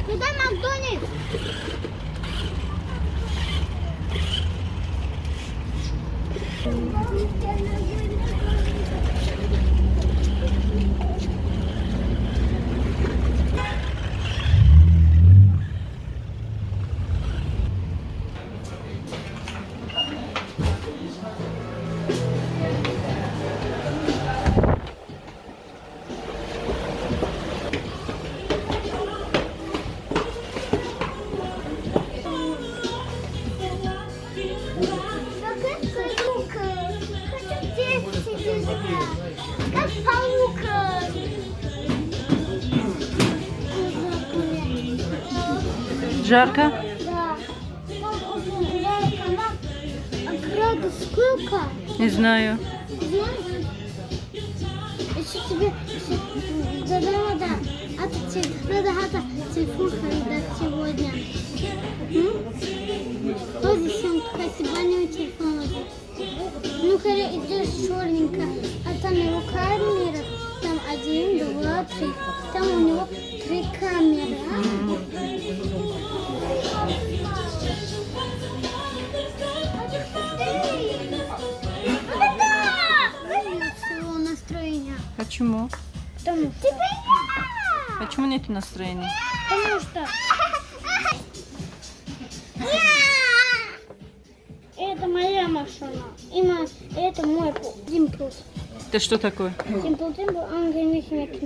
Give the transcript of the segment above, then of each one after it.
Куда Макдональдс? Как паук. Жарко? Да. Там очень жарко. А градус сколько? Не знаю. Знаешь? Еще тебе надо, а то тебе надо телефон дать сегодня. Вот здесь красивый телефон. Ну, когда идешь черненько, а там его камера, там один, два, три. Там у него три камеры. Нет настроения. Почему? Потому что. Почему нет настроения? Потому что. Это моя машина. Это мой Димплс. Это что такое? Димпл, Димпл, он говорит,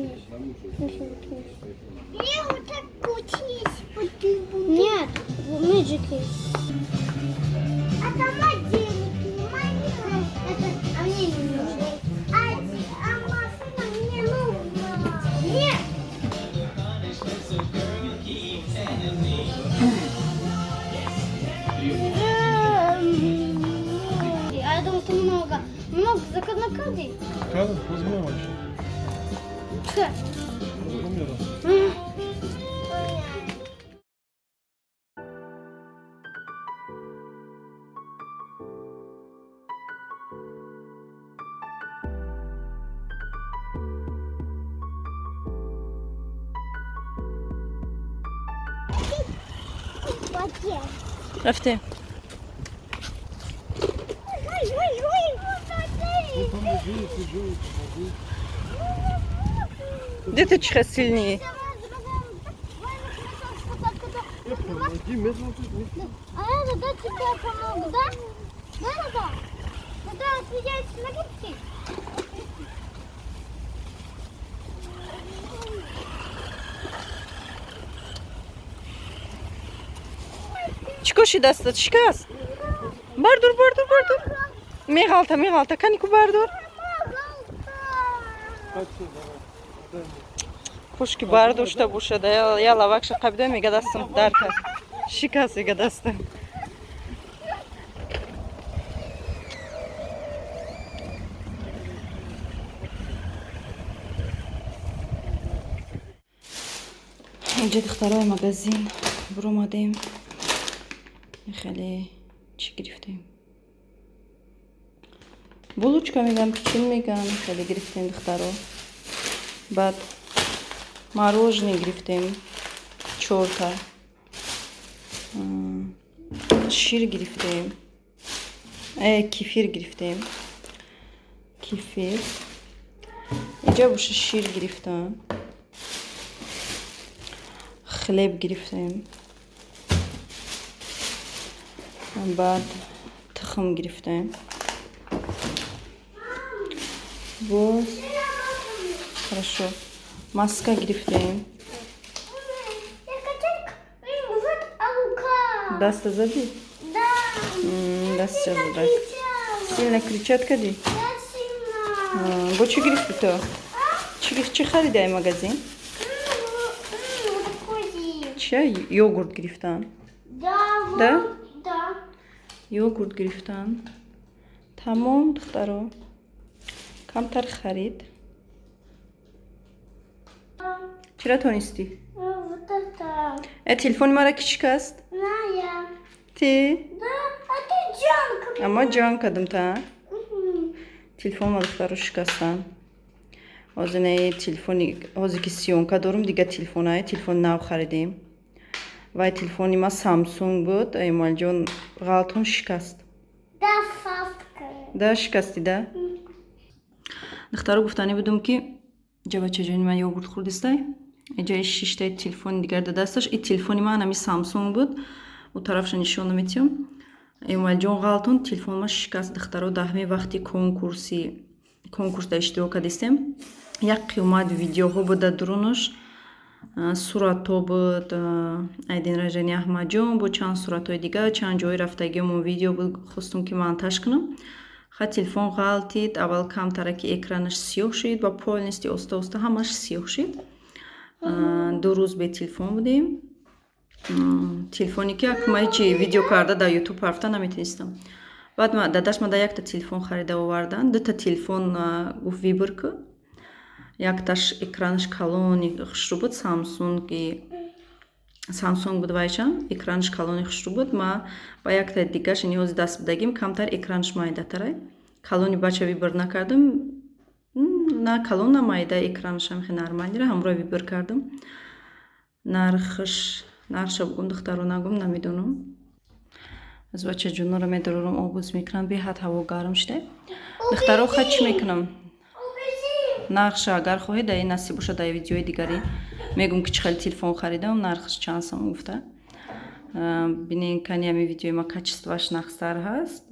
мне вот так учись. Нет, мэджики. А там денег не мои. Это, а мне не нужно. А машина мне нужна. Нет. Я думаю, что много. Много законокадей. Рафтем. Где ты чиха сильнее? А я да тебе помогу, да? Да, да, да. Да, съезжайте на грибки. Чикоши даста шикаст? Бардор, бардор, бардор. Меғалта, меғалта. Кани ку бардор. Кошки бардошта бошад. Я лавакша қабида мега дастам дар кард. Шикаст мега дастам. Инҷа духтарои магазин буромадем. Хеле чӣ гирифтем? Булочка мегам, печень мегам, хеле гирифтем духтаро. Баъд мороженое гирифтем, чорта. Шир гирифтем. Кефир гирифтем. Кефир. Инҷа боша шир гирифтам. Хлеб гирифтем. Баъд тухм гирифтем. Боз хорошо. Маска гирифтем. Даста зади? Да. Даста зади. Сильно кричат кади? Да, сильно. Бо чӣ гирифти то? Чӣ хариди ай магазин? Ча йогурт гирифтан. Да? Да? Да. Йогурт гирифтан. Тамом духтаро. Камтар харид. Чира тонистӣ? Вот это. Э, телефони мара ки шикаст? На я. Ти? Да, а ты ҷанг. Ама ҷанг кардам та. Телефон ма, духтаро, шикастан. Ҳозир не, телефони ҳозир ки съёмка дорум, дига телефонае, телефони нав харидем. Вай телефони ма Самсунг буд, Эмомалиҷон ғалтон, шикаст. Да, фафка. Да, шикастӣ, да. Духтаро, гуфтанӣ будум, ки ҷабачаҷони ман йогурт хӯрдистай. Иҷаи шиштаи, телефони дигар да дасташ. И телефони ман ҳами Самсунг буд, у тарафша нишон наметиҳам. Эмомалиҷон ғалтон, телефон ма шикаст. Духтаро, дар ҳамин вақти конкурси, конкурсда иштирок кардистем, як қиёмат видеоҳо буд дар дурунаш, суратҳо буд, ай день рождения Аҳмадҷон бо чанд суратҳои дигар, чанд ҷои рафтагиёмон видео буд. Хостум, ки монтаж кунам. Ха, телефон ғалтид. Аввал камтараки экранаш сиёҳ шуд ва полностью оста оста ҳамаш сиёҳ шуд. 2 рӯз бе телефон будем. Телефоне ки ма ҳечи видео карда дар Ютуб рафта наметонистам. Баъд дадаш мада якта телефон харида овардан. Дута телефон гуфт, выбор ку. Якташ экранаш калони хушрӯ буд, Самсунги, Самсунг буд. Вайшам экранаш калони хушрӯ буд. Ма ба якта дигаш ниёзи даст будагим, камтар экранаш майдатарай. Калони бача выбор накардам, на калон, на майда, экранашам хе нормальныйра ҳамроҳ выбор кардам. Нархаш, нархша бугум, духтаро, нагум, намедонам. Аз бачаҷоноро медорорам, обуз мекунам. Беҳад ҳаво гарм шуда, духтаро. Ха, чӣ мекунам? Нархша, агар хоҳед, дар ин насиб боша, дар видеои дигарӣ мегӯм, ки чӣ хеле телефон харидам, нархаш чанд сом гуфта. Бинен, кани ҳами видеои ма качествоаш нақстар ҳаст.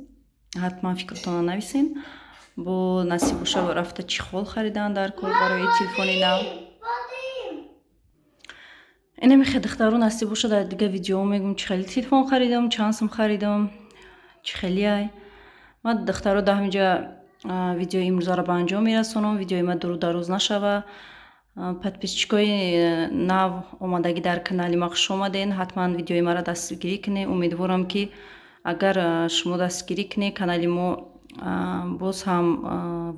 Ҳатман фикртонро нависен. Бо насиб боша, рафта чехол харидан дар кор барои телефони нав. Инами хе, духтаро, насиб боша, дар дига видеоҳо мегӯм, чӣ хеле телефон харидам, чанд сом харидам, чӣ хелеай. Ма, духтаро, дар ҳаминҷа видеои имрӯзаро ба анҷом мерасонам. Видеои ма дуру дароз нашава. Подписчикои нав омадагӣ дар канали ма, хуш омаден. Ҳатман видеои маро дастгирӣ кунед. Умедворам, ки агар шумо дастгирӣ кунед, канали мо боз ҳам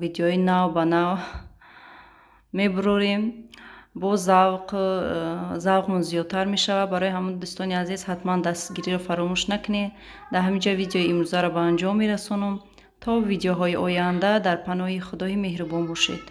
видеои нав ба нав мебурорем, боз завқ, завқмон зиёдтар мешавад. Барои ҳамон, дӯстони азиз, ҳатман дастгириро фаромӯш накунед. Дар ҳамин ҷа видеои имрӯзаро ба анҷом мерасонам. То видеоҳои оянда дар паноҳи Худои меҳрубон бошед.